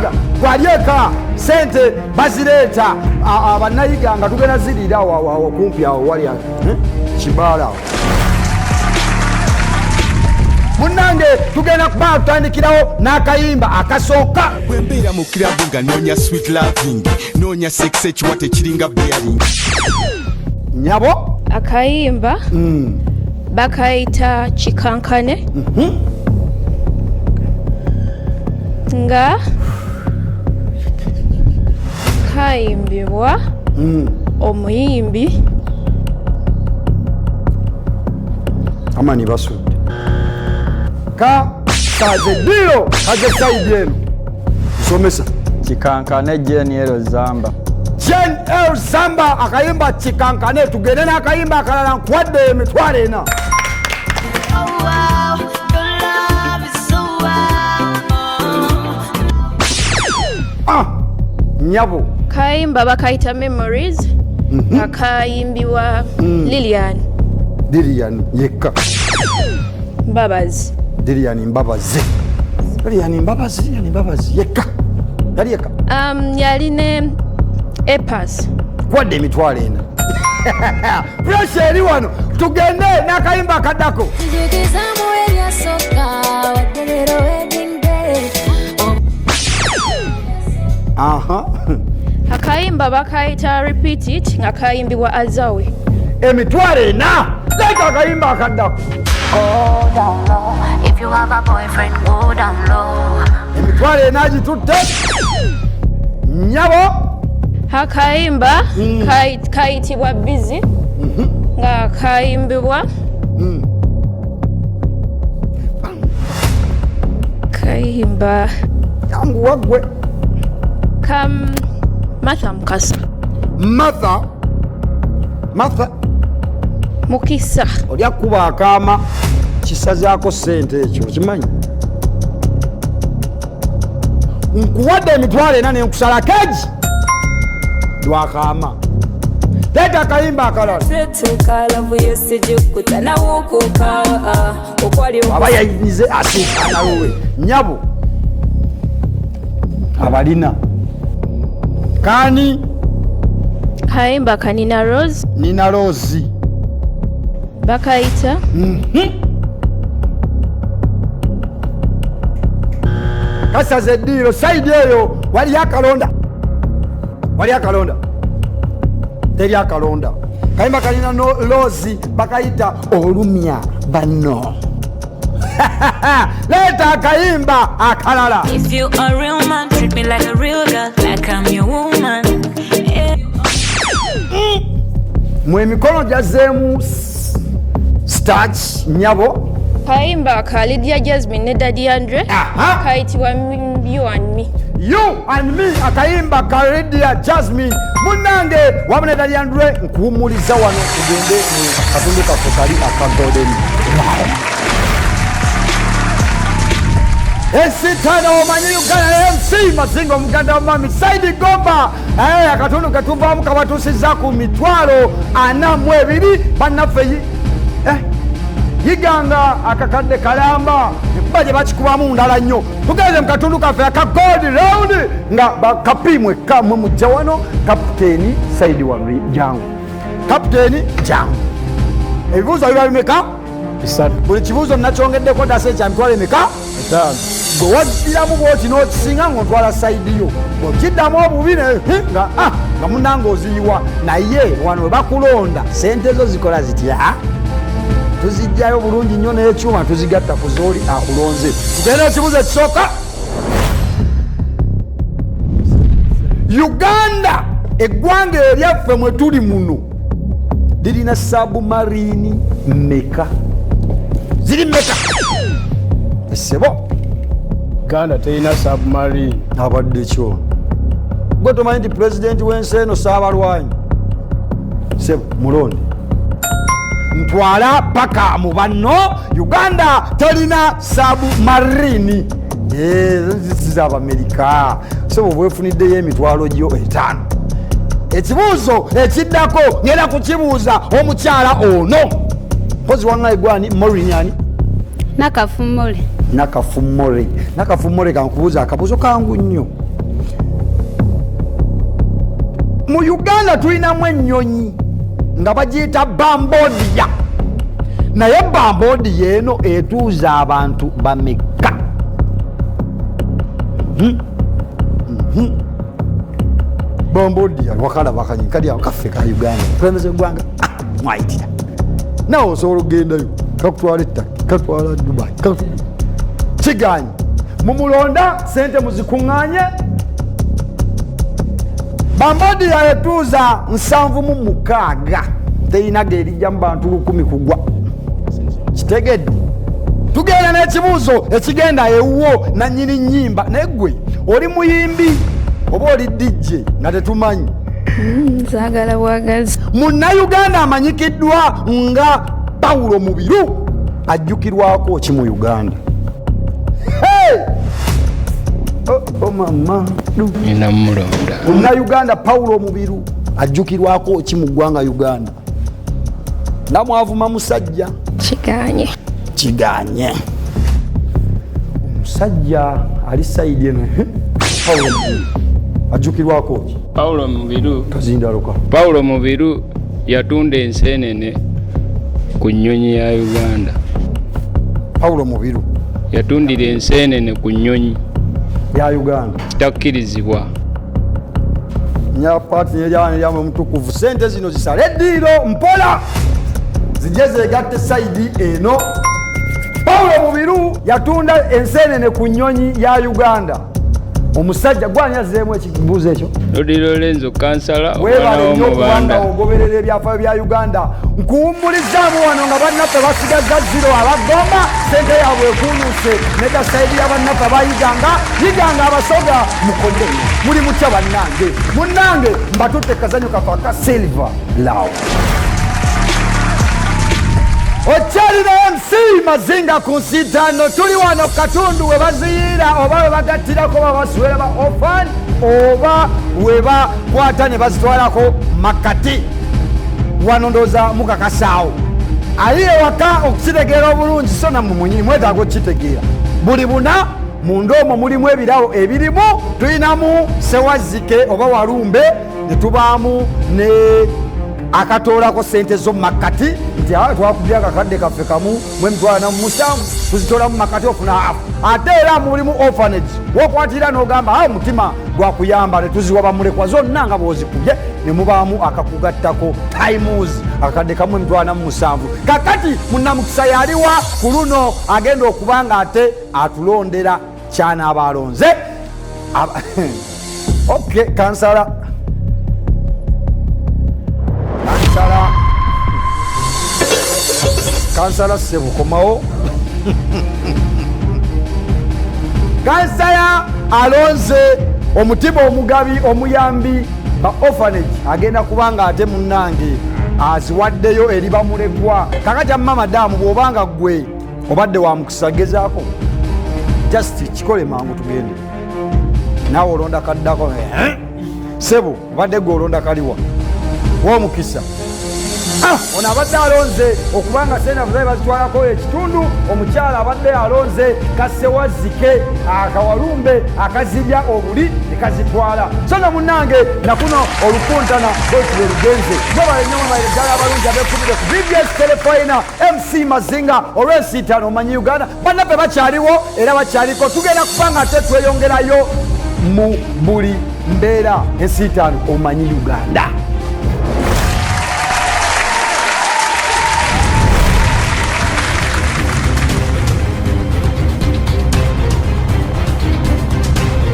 Mukaaga gwali eka sente bazireeta abannayiga nga tugenda ziriira awo kumpi awo wali kibaala awo. Munnange tugenda kuba tutandikirawo n'akayimba akasooka. Bwe mbeera mu kirabu nga noonya sweet loving, noonya sex, ekiwa tekiringa bearing. Nyabo. Akayimba bakayita Kikankane nga kayimbibwa omuyimbi Amani basudde ka kaze diro kaze side eno nsomesa. Kikankane, Jeniero Zamba. Jen El Zamba, akayimba Kikankane. Tugende n'akayimba akalala, nkuwadde 40,000. Oh wow, your love is so wow. Ah, nyabo. Kayimba bakayita Memories nga kayimbibwa Lilian. Lilian yekka? Mbabazi. Lilian Mbabazi, Lilian Mbabazi, Lilian Mbabazi yekka? Yali yekka? Yali ne Epas. Kwadde 40,000. Pressure eri wano. Tugende n'akayimba akaddako. Njukizamu ebyasooka wadde leero wedding day. Aha. Akayimba bakayita Repeat It nga kayimbibwa Azawi. 40,000. Leeta akayimba akaddako. Go down low. If you have a boyfriend, go down low. 40,000 gitutte, nyabo. Akayimba kayitibwa Busy nga kayimbibwa kayimba Yangu waggwe. Kam Martha Mukasa. Martha, Martha Mukisa. Oli akuba akaama kisazaako sente, ekyo okimanyi. Nkuwadde 40,000 nenkusala keji lwakaama. Leeta akayimba akalala. Setuka love yo sijikuta nawukuka okwali. Aba yayinize asinkana lulwe, nyabo. Abalina kani? Kayimba ka Nina Rose. Nina Rose. Bakayita Kasaza eddiiro. Side eyo waliyo akalonda? Waliyo akalonda? Teri akalonda. Kayimba kalina no Rose, bakayita Olumya Banno. Leeta akayimba akalala. If you a real man, treat me like a real girl, like I'm your woman. Yeah. Mwe emikono gyazzeemu starch, nyabo. Kayimba ka Lydia Jasmine ne Daddy Andre. Aha. Kayitibwa You and Me. You and Me, akayimba ka Lydia Jasmine munnange wamu ne Daddy Andre. Nkuwummuliza wano, tugende mu katundu kaffe kali aka golden round. Esitano omanyi Uganda MC Mazinga, omuganda wa mami Saidi Gomba. Akatundu ketuvaamu kabatuusizza ku 42,000. Bannaffe yiganga akakadde kalamba ekuba gye bakikubamu ndala nnyo. Tugenze mu katundu kaffe aka gold round nga bakapi mwekka mwe mujja wano. Kapiteeni Saidi wano, jangu. Kapiteeni, jangu. Ebibuuzo biba bimeka? Bisatu. Buli kibuuzo nakyongeddeko dasa ekya mitwalo emeka? 5. Gwe waddiramu bwoti n'okisinga ng'otwala side yo, bw'okiddamu obubi nga nga munnange oziyiwa. Naye wano we bakulonda, sente zo zikola zitya? Tuzijjayo bulungi nnyo n'ekyuma, tuzigatta ku zooli akulonze. Tugenda ekibuuzo ekisooka. Uganda, eggwanga eryaffe mwe tuli muno, lirina submarine meka? Ziri meka, sebo? Uganda terina submarine. Abadde kyo gwe tomanyi nti pulezidenti w'ensi eno saabalwanyi? Sebo mulonde, ntwala paka mu banno. Uganda terina submarine, z'Abamerika. Sebo, bwefuniddeyo emitwalo gyo 5. Ekibuuzo ekiddako ngenda kukibuuza omukyala ono. Mpozi waŋŋaye gwani? Morin ani? Nakafumule. Nakafumore, Nakafumore, kankubuuza akabuuzo kangu nnyo. Mu Uganda tulinamu ennyonyi nga bagiyita Bambodiya, naye Bambodiya eno etuuza abantu bameka? Bambodiya wakalaba kanyi kali awo kaffe ka Uganda, kulembeza eggwanga mwayitira nawe osobola okugendayo, kakutwala ettaka, kakutwala Dubai, kiganyi mumulonda sente muzikuŋŋaanye. Bambodiya etuuza 76, terina gerijja mu bantu 1000 kugwa. Kitegedde? Tugenda n'ekibuuzo ekigenda ewuwo nannyini nnyimba. Naye ggwe oli muyimbi oba oli DJ nga tetumanyi? Nzaagala bwagazi. Munnayuganda amanyikiddwa nga Pawulo Mubiru ajjukirwako ki mu Uganda? Hey! Oh, oh, mama. Nina mulonda. Munnayuganda Pawulo Mubiru ajjukirwako ki mu ggwanga Uganda? Nga mwavuma musajja. Kiganye. Kiganye. Omusajja ali sayidi eno, Pawulo Mubiru ajjukirwako ki? Pawulo Mubiru. Kazindaluka. Pawulo Mubiru yatunda enseenene ku nnyonyi ya Uganda. Pawulo Mubiru yatundira enseenene ku nnyonyi ya Uganda. Kitakkirizibwa. Nyapaati neryamwe omutukuvu, sente zino zisale eddiiro mpola zijje zegatte sayidi eno. Pawulo Mubiru yatunda enseenene ku nnyonyi ya Uganda. Omusajja gwani azzeemu ekibuuzo ekyo? Lodi Lorenzo kansala, omwana Weebale nnyo okubanga w'omubanda. ogoberera ebyafaayo bya Uganda. Nkuwummulizaamu wano nga bannaffe basigaza ziro, abagomba sente yaabwe ekuunuuse nedda sayidi ya bannaffe abayiganga yiganga abasoga mukodde muli mutya bannange? Munnange mbatutte kazanyo kaffe aka Silver Law. Okyalina MC Mazinga ku nsitano. Tuli wano katundu we baziyiira oba we bagattirako babaswera ba orphan oba we bakwata ne bazitwalako makati. Wano ndowooza mukakasaawo ali ewaka okukitegeera obulungi, so nammwe mwenyini mwetaaga okukitegeera. Buli buna munda omwo mulimu ebirabo ebirimu, tulinamu sewazike oba walumbe, ne tubaamu ne akatoolako sente zo makati nti twakubye akakadde kaffe kamu mu emitwalo ana mu musanvu, tuzitoola mu makati ofuna hafu. Ate era mulimu orphanage wokwatira n'ogamba omutima gwakuyamba, ne tuziwa bamulekwa zonna nga bw'ozikubye, ne mubaamu akakugattako times akakadde kamu emitwalo ana mu musanvu. Kakati munnamukisa yaliwa ku luno agenda okuba nga ate atulondera kyanaaba alonze. Ok, kansala. Kansala. Kansala ssebo, komawo. Kansala alonze omutima omugabi omuyambi ba orphanage, agenda kubanga ate munnange aziwaddeyo eri bamulekwa. Kakati amma madamu, bw'obanga ggwe obadde wa mukisa, gezaako just kikole mangu tugende naawe olonda kaddako. Sebo obadde gwe olonda kaliwa w'omukisa. Ono abadde alonze okubanga sente zabe bazitwalako ekitundu. Omukyala abadde alonze kasewazike akawalumbe akazirya obuli ne kazitwala. So no munnange nakuno olukuntana bwetulwe lugenze. Mwebale nnyo, mwebale ddala abalungi abeekubire ku BBS Telefina. MC Mazinga olw'ensiitano omanyi Uganda bannaffe bakyaliwo era bakyaliko. Tugenda kuba nga ate tweyongerayo mu buli mbeera ensiitano omanyi Uganda.